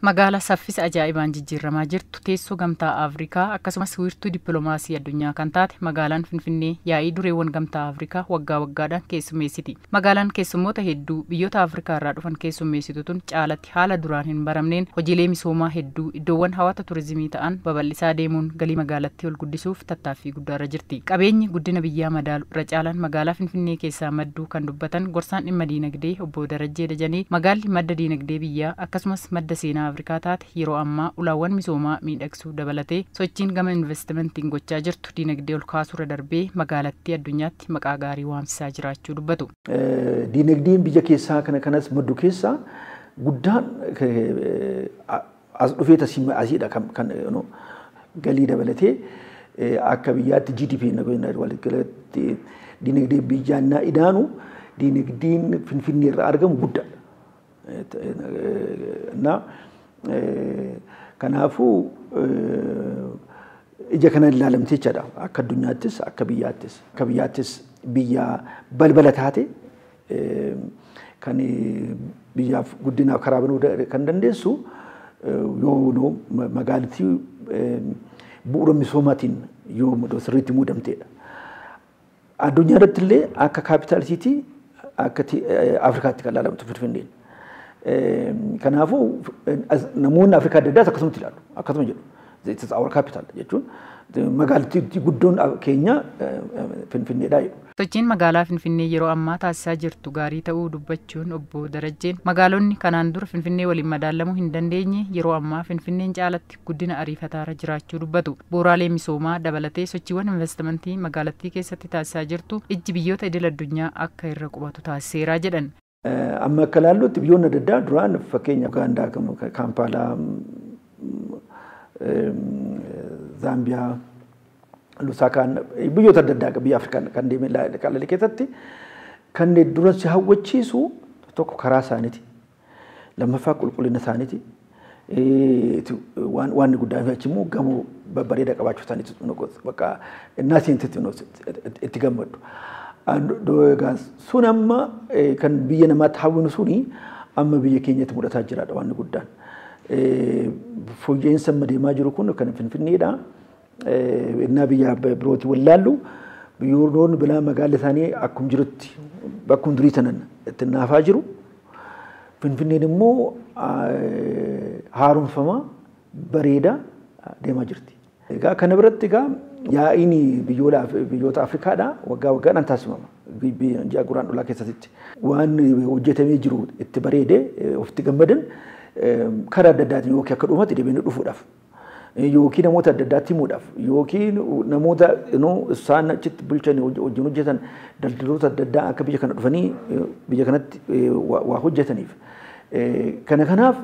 Magaalaa saffisa ajaa'ibaan jijjiiramaa jirtu, teessoo Gamtaa Afrikaa akkasumas wiirtuu dippiloomaasii addunyaa kan taate magaalaan Finfinnee yaa'ii dureewwan Gamtaa Afrikaa waggaa waggaadhaan keessummeessiti. Magaalaan keessummoota hedduu biyyoota Afrikaa irraa dhufan keessummeessitu tun caalatti haala duraan hin baramneen hojiilee misoomaa hedduu iddoowwan hawwata turizimii ta'an babal'isaa deemuun galii magaalattii ol guddisuuf tattaaffii guddaarra jirti. Qabeenyi guddina biyyaa madaalu irra caalaan magaalaa Finfinnee keessaa madduu kan dubbatan gorsaan dhimma diinagdee obbo Darajjee Dajanii, magaalli madda diinagdee biyyaa akkasumas madda seenaa Afrikaa taate yeroo ammaa ulaawwan misoomaa miidhagsuu dabalatee sochiin gama investimentiin gochaa jirtu diinagdee ol kaasuurra darbee magaalattii addunyaatti maqaa gaarii waamsisaa jiraachuu dubbatu. Diinagdeen biyya keessaa kana kanas maddu keessaa guddaan as dhufee asiidha kan galii dabalatee akka biyyaatti GDP waliigalatti diinagdee biyyaa idaanu diinagdeen Finfinnee irraa argamu guddaadha. Na kanaafuu ija kana ilaalamtee jechaadha. Akka addunyaattis akka biyyaattis biyya balbala taate kan biyyaaf guddinaaf karaa banuu kan dandeessu yoo magaalittii bu'uura misoomaatiin yoo sirriitti muudamteedha. Addunyaa irratti illee akka capital city akka Afrikaatti kan ilaalamtu Finfinneen. Kanaafuu namoonni Afrikaa adda addaas akkasumatti ilaalu. Akkasuma jedhu. "It is our capital" jechuun magaalittii guddoon keenya Finfinneedha jedhu. Sochiin magaalaa Finfinnee yeroo ammaa taasisaa jirtu gaarii ta'uu dubbachuun obbo Darajjeen, magaalonni kanaan dura Finfinnee waliin madaalamuu hin dandeenye yeroo ammaa Finfinneen caalatti guddina ariifataarra jiraachuu dubbatu. Bu'uuraalee misoomaa dabalatee sochiiwwan investimentii magaalattii keessatti taasisaa jirtu ijji biyyoota idil addunyaa akka irra qubatu taasiseera jedhan. Amma akka ilaallutti biyyoonni adda addaa duraan, fakkeenya Ugaandaa, Kaampaalaa, Zaambiyaa, Lusaakaan, biyyoota adda addaa biyya Afrikaa kan deeme qalale keessatti kan dura si hawwachiisu tokko karaa isaaniiti. Lammaffaa qulqullina isaaniiti. Waan guddaan achi immoo gamoo babbareedaa qabaachuu isaaniitu bakka innaa seentetti itti gammaddu. Sun amma kan biyya namaatti hawwinu suni amma biyya keenyatti mul'ataa jiraadha waan guddaan. Fooyya'insa amma deemaa jiru kun kan Finfinneedha. Innaa biyya birootii wallaallu, biyyoonni bilaa magaalli isaanii akkum jirutti bakkuma durii sanan itti naafaa jiru. Finfinneen immoo haaromfamaa bareedaa deemaa jirti. Egaa kana biratti egaa yaa'iin biyyoota Afrikaadha waggaa waggaadhaan taasifama. Ji'a Guraandhalaa keessatti. Waan hojjetamee jiru itti bareedee ofitti gammadan karaa adda addaatiin yookiin akka dhuunfaatti deebiin dhufuudhaaf, yookiin namoota adda addaatti himuudhaaf, yookiin namoota isaan achitti bulchan wajjin hojjetan, daldaloota adda addaa akka biyya kana dhufanii biyya kanatti waa hojjetaniif. Kana kanaaf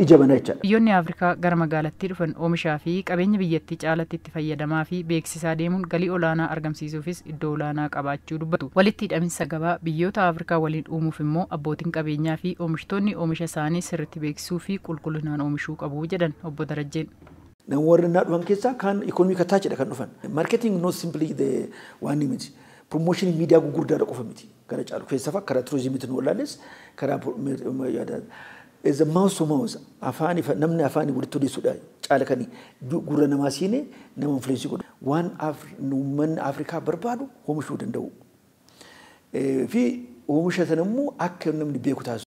ija bana jechaadha. Biyyoonni Afrikaa gara magaalattii dhufan oomishaa fi qabeenya biyyattii caalatti itti fayyadamaa fi beeksisaa deemuun galii olaanaa argamsiisuufis iddoo olaanaa qabaachuu dubbatu. Walitti hidhaminsa gabaa biyyoota Afrikaa waliin uumuuf immoo abbootiin qabeenyaa fi oomishtoonni oomisha isaanii sirriitti beeksisuu fi qulqullinaan oomishuu qabu jedhan obbo Darajjeen. Namoonni warri dhufan keessaa kan economy kattaacheedha kan dhufan. Marketing not simply the waan miti. Promotion miidiyaa gurguddaadha qofa miti. Gara caalu keessaa karaa turizimiitiin wallaalles karaa is a mouth to mouth, afaan namni afaan walitti odeessuudha caala kan gurra namaa siine nama influence godhu. Waan uummanni Afrikaa barbaadu oomishuu danda'u. Fi oomisha sana immoo akka namni beeku taasisu.